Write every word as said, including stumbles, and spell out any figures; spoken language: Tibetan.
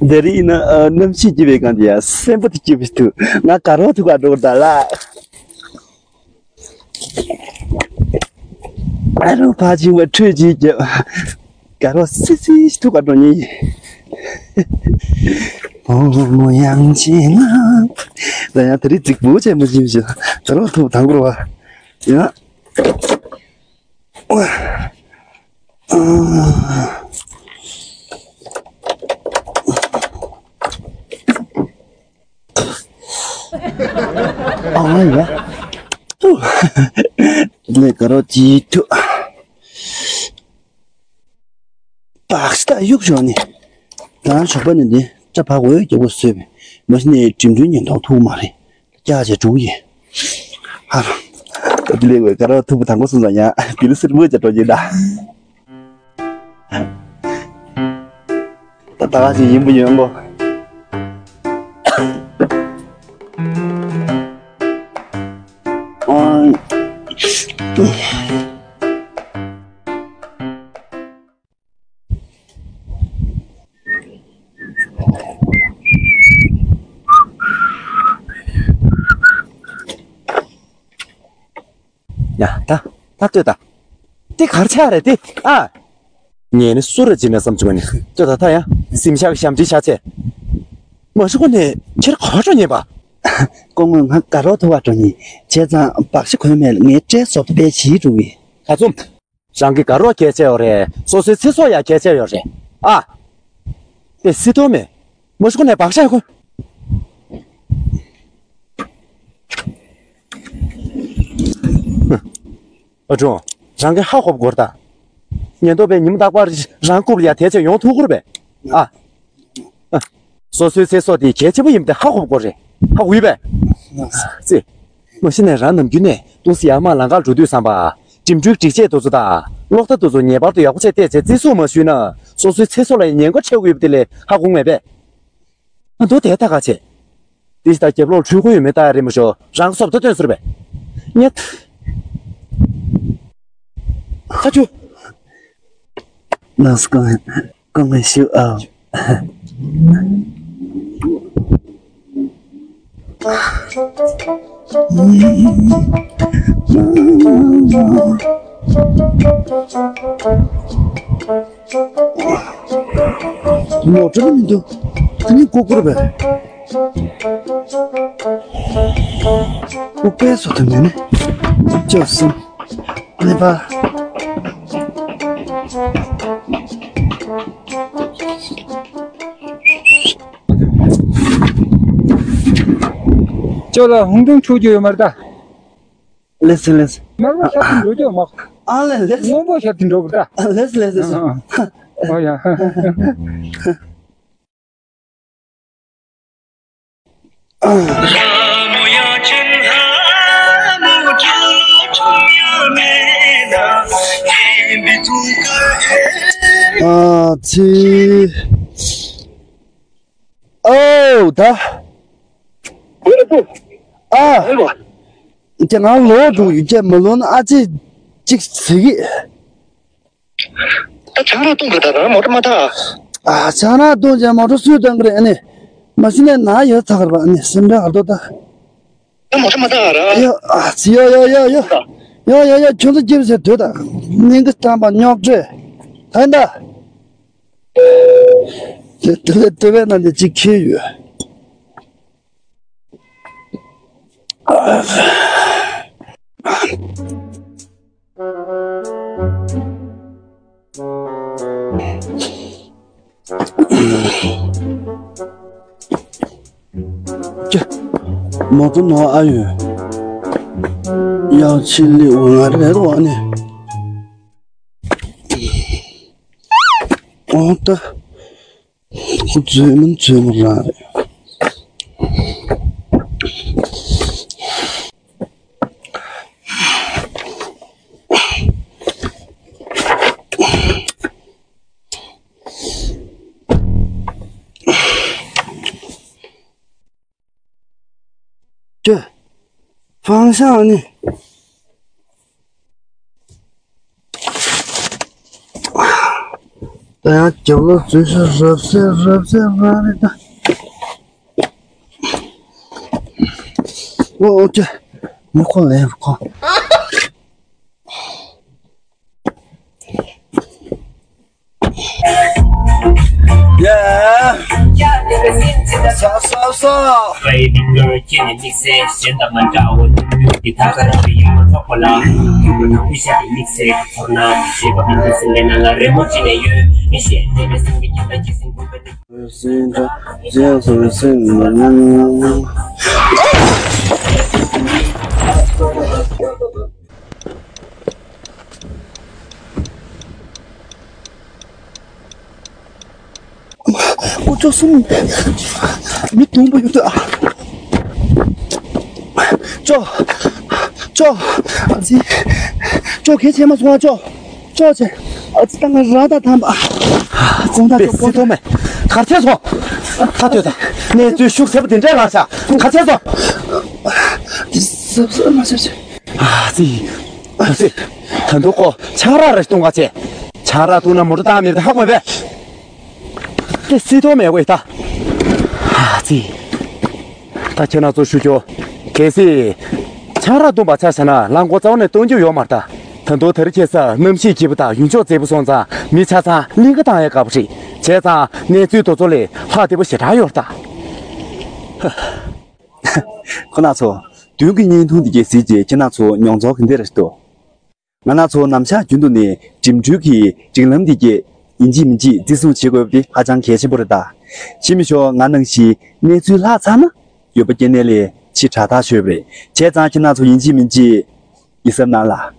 དེ་རིང་ཡིན་ན་ཨ། གནམ་གཤིས་སྐྱིད་པའི་སྒང་དེ་ཡ་སེམས་པ་དེ་སྐྱིད་པོ་ཞིག་འདུག་ང་དགའ་རོགས་ཐུག་ག་འགྲོ་གི་ད་ལ། ཨ་རོ་ཕ་ཆེན་པོ་ཁྲོས་ཅིག་རྒྱབ། དགའ་རོགས་སི་སི་ཞིག་ཐུག་ག་འགྲོ་ཉེན་ཡིན། ཨོ་མོ་ཡང་ཆེ་ན། ད་ཡང་དེ་རིང་རྫིག་པོ་བྱས་མ་ཕྱིན་ཞིག་དགའ་རོགས་ཐུག་དང་པོར་བ། ཡང་། ཨ་ཡ། ལས་དགའ་རོགས་ཅིག་ཐུག་བག་ཤ་ད་གཡུག་ཞོག་ནི། རང་ཞོགས་པ་ནས་འདི་སྐྲ་བག་འོས་རྒྱག་པོ་བཟོས་པས། མ་གཞི་ནས་འགྲིམ་འགྲུལ་ཉེན་རྟོག་ཐུག་མ་རེད། སྐྱག་བྱས་འགྲོ་གི་ཡིན། ཨ་རོ། ད་དེ་ལས་འོས་དགའ་རོགས་ཐུག་པ་དང་པོ་སོང་ཙང་ཡང་བིལ་སིར་མོ་བྱས་འགྲོ་གི་ཡིན་ད། ད་ད་ག་ཞིག་ཡིན་པ་ཡོང་གོ། ཡ་ད་ད་ལྟོས་ད། དེ་གར་ཆགས་རེད་དེ་ཨ། ངས་ནི་སུ་རེད་ཅེས་ནས་བསམ་བྱུང་བ་ནི་ལྟོས་ད་ད་ཡ་སེམས་ཤག་ཞབས་འདྲི་ཆགས་ཆེ། མ་ཤི་ཁོ་ནས་ཁྱེད་ག་འགྲོ་ཉེན་པ། སྐུ་ངོ་ང་དགའ་རོགས་ཐུག་ག་འགྲོ་ཉེན་བྱས་ཙང་བག་ཤ་གོན་མེད་ངའི་སྐྲའི་བཟོ་ལྟ་དཔེ་བྱིས་འགྲོ་གི། ག་ཚོམ། རང་གི་དགའ་རོགས་གལ་ཆེ་ཡོད་རེད། སོ་སོའི་ཚེ་སྲོག་ཡང་གལ་ཆེ་ཡོད་རེད་ཨ། དེ་སྲིད་དོ་མེད། མ་ཤི་ཁོ་ནས་བག་ཤ་ཡ་ཁོ། ཨ་ཀྲུང་། རང་གི་ཧ་གོ་བ་དགོས་རེད་ད། ཉེན་རྟོག་པས་ཉི་མ་རྟག་པར་རང་རྐུབ་ལ་ཡ་དེད་བྱས་ཡོང་ཐུབ་ཀྱི་རེད་པས། ཨ། ཨ། སོ་སོའི་ཚེ་སྲོག་དེ་གལ་ཆེན་པོ་ཡིན་པ་དེ་ཧ་གོ་བ་དགོས་རེད། ཧ་གོ་ཡོད་པས། ཙི། མ་གཞི་ནས་རང་ནམ་རྒྱུན་ནས་ཏུང་སི་ཡར་མར་ལམ་ཁར་འགྲོ་དུས་ཙམ་པ། འགྲིམ་འགྲུལ་སྒྲིག་ཆས་དེ་ཚོ་དང་གློག་བརྡ་དེ་ཚོ་ངེས་པར་དུ་ཡག་པོ་བྱས་བལྟས་བྱས་བརྩི་སྲུང་མ་ཞུས་ན་སོ་སོའི་ཚེ་སྲོག་ལ་ཉེན་ཁ་འཕྲད་ཀྱི་ཡོད་པ་དེ་ལས་ཧ་གོ་མེད་པས། ང་མདོ་དེ་ལྟ་ག་བྱེད། དེ་ཞིག་ད་རྒྱབ་ལོགས་འཕྲུལ་འཁོར་ཡོད་མེད་ལྟ་ཡ་རེད་མ་ཤོག་རང་གི་སོབ་ད་སྟོན་ཟེར་བས། ཉེ། ཁ་ཆུ། ལགས་སོ་སྐུ་ངལ་སྐུ་ངལ་ཞུ་ཨ། མོ་ཊ་མི་འདུག་དེ་ནི་ཀུ་ཀུར་བས། ཨུ་པའི་སོ་དང་ནི་ཅོ་སུ་ནི་པ། ཅོ་ལ་ཧུང་ཏུང་འཁྲུག་རྒྱུ་ཡོད་མ་རེད་ད། ལེས་ལེས། དམར་པོ་ཤར་དུ་འགྲོ་རྒྱུ་མ། ཨ་ལེ་ལེས། སྔོན་པོ་ཤར་དུ་འགྲོ་གི་ད། ལེས་ལེས་ལེས། ཨ་ཡ། ཨ་ཙི། ཨོ་ད། ཨ། ཁྱེད་ང་ལོག་འགྲོ་ཡོད་ཀྱི་མི་ལོ་ན་ཨ་ཙི་ཅིག་ཟེར་གི། ད་ཆང་རག་བཏུང་གི་ད་རང་མོ་ཊ་མ་ཐག་ཨ། ཆང་རག་བཏུང་བྱས་མོ་ཊ་སུས་བཏང་གི་རེད་ཨ་ནི། མ་གཞི་ནས་ན་ཡོད་ཚ་གར་བ་ཨ་ནི་སེམས་ཁྲལ་ཧར་དོ་ད། ད་མོ་ཊ་མ་ཐག་ར། ཡ་ཨ་ཙི་ཡ་ཡ་ཡ་ཡ། ཡ་ཡ་ཡ་ཁྱོད་ཚོ་སྐྱིད་པོ་བྱས་སྡོད་ད། སྙིང་གི་སྐྲག་པ་རྙོག་དྲ། ད་ཡིན་ད། དེ་དེ་ལས་དེ་བས་ན་འདི་གཅིག་ཁྱེར་ཡོད། ཀྱེ། མོ་ཊ་ནོར་ཨ་ཡོད། ཡང་ཕྱི་ལི་འོ་ང་རེད་རོ་ཨ་ནི། འོ་ད། ཁོ་འཛུལ་མིན་འཛུལ་མི་རང་རེད། ཀྱེ། ཧྥང་ཤང་ནི། ཡང་རྒྱབ་ལོག་འཛུལ་ཤོག་རབ་སེ་རབ་སེ་ར་རེ་ད། ཨོ་ཨོ་ཀེ། མི་ཁོ་ལེན་རུ་ཁོ། ཡ། ས་ས་ས། Baby girl ཁྱེད་ནི་དམིགས་བསལ་གཞན་དང་མ་འདྲ་བ། འདི་ཐག་ཁ་རང་གི་ཡང་ཐོག་པ་ལ། ཁྱོད་ཀྱི་ནང་མི་ཤ་དེ་དམིགས་བསལ་གྱི་ཚོར་སྣང་ཞེས་པ་མི་འདུག་སེམས་པའི་ནང་ལ་རི་མོ་བྲིས་ནས་ཡོད། མི་ཤེས་བདེ་བའི་སེམས་ཀྱི་ཁྱད་པར་ཇི་སྲིད་འགུག་པའི། ཨོ་ཅོ་སུམ། མི་དུང་པོ་ཡོད་དོ། ཨ་ཅོ། ཅོ། ཨ་ཙི། ཅོ་གལ་ཆེ་མ་སོང་ཨ་ཅོ། ཅོག་ཆེ། ཨ་ཙི་ད་ང་ར་ད་ཐམ་པ། ཙང་ད་པེ་ཅོག་སི་ཐོ་མེ། གར་ཆེ་སོང་། ད་ཐོས་ད། གནས་ཚུལ་ཤུགས་ཟེར་བ་དེ་འདྲ་ལ་ཤ། གར་ཆེ་སོང་། ཟབ་ཟབ་མ་ཟབ་ཟབ། ཨ་ཙི། ཨ་ཙི། ད་འདུག་གོ། ཆང་རག་ར་གཏོང་ག་ཆེ། ཆང་རག་བཏུང་ན་མོ་ཊ་བཏང་མེད་ད་ཧ་གོ་བས། དེ་སྲིད་དོ་མེད་དགོས་ད། ཨ་ཙི། ད་ཁྱེད་རང་ཚོ་ཞུ་རྒྱུ། གལ་སྲིད། ཆང་རག་བཏུང་བ་ཆ་བཞག་ན་རླངས་འཁོར་རྩ་བ་ནས་གཏོང་རྒྱུ་ཡོད་མ་རེད་ད། ད་དུང་དེ་རིང་ཁ་སང་གནམ་གཤིས་སྐྱིད་པོ་དང་ཡུལ་ཕྱོགས་མཛེས་པོ་སོང་ཙང་མི་ཆ་ཚང་གླིང་ག་བཏང་ཡ་དགའ་པོ་རེད། བྱས་ཙང་གནས་ཚུལ་དེ་ཚོ་ལས་ལྷག་བདེ་པོ་ཞེ་དྲག་ཡོད་རེད་ད། ཁོ་ན་ཚོ། མདུན་གྱི་བརྙན་ཐུང་འདི་གའི་གཟིགས་རྗེས་ཁྱེད་རང་ཚོ་མྱོང་ཚོར་ག་འདྲ་རེད་འདུག་ང་རང་ཚོ་ནམ་ཞག་རྒྱུན་དུ་ནས་འགྲིམ་འགྲུལ་གྱི་སྒྲིག་ལམ་འདི་གས་ཡིན་གཅིག་མིན་གཅིག་བརྩི་སྲུང་བྱེད་དགོས་པ་དེ་ཧ་ཅང་གལ་ཆེན་པོ་རེད་ད། ཤི་མི་ཤོག་ང་ནང་བཞིན་གནས་ཚུལ་ལྷག་ཚར་ན་འོས་པ་སྐྱེ་གནས་ལས་ཕྱི་དྲག་ཐག་ཆོད་པ་རེད། བྱས་ཙང་ཁྱེད་རང་ཚོ་ཡིན་གཅིག་མིན་གཅིག་ཡིད་གཟབ་གནང་ལ།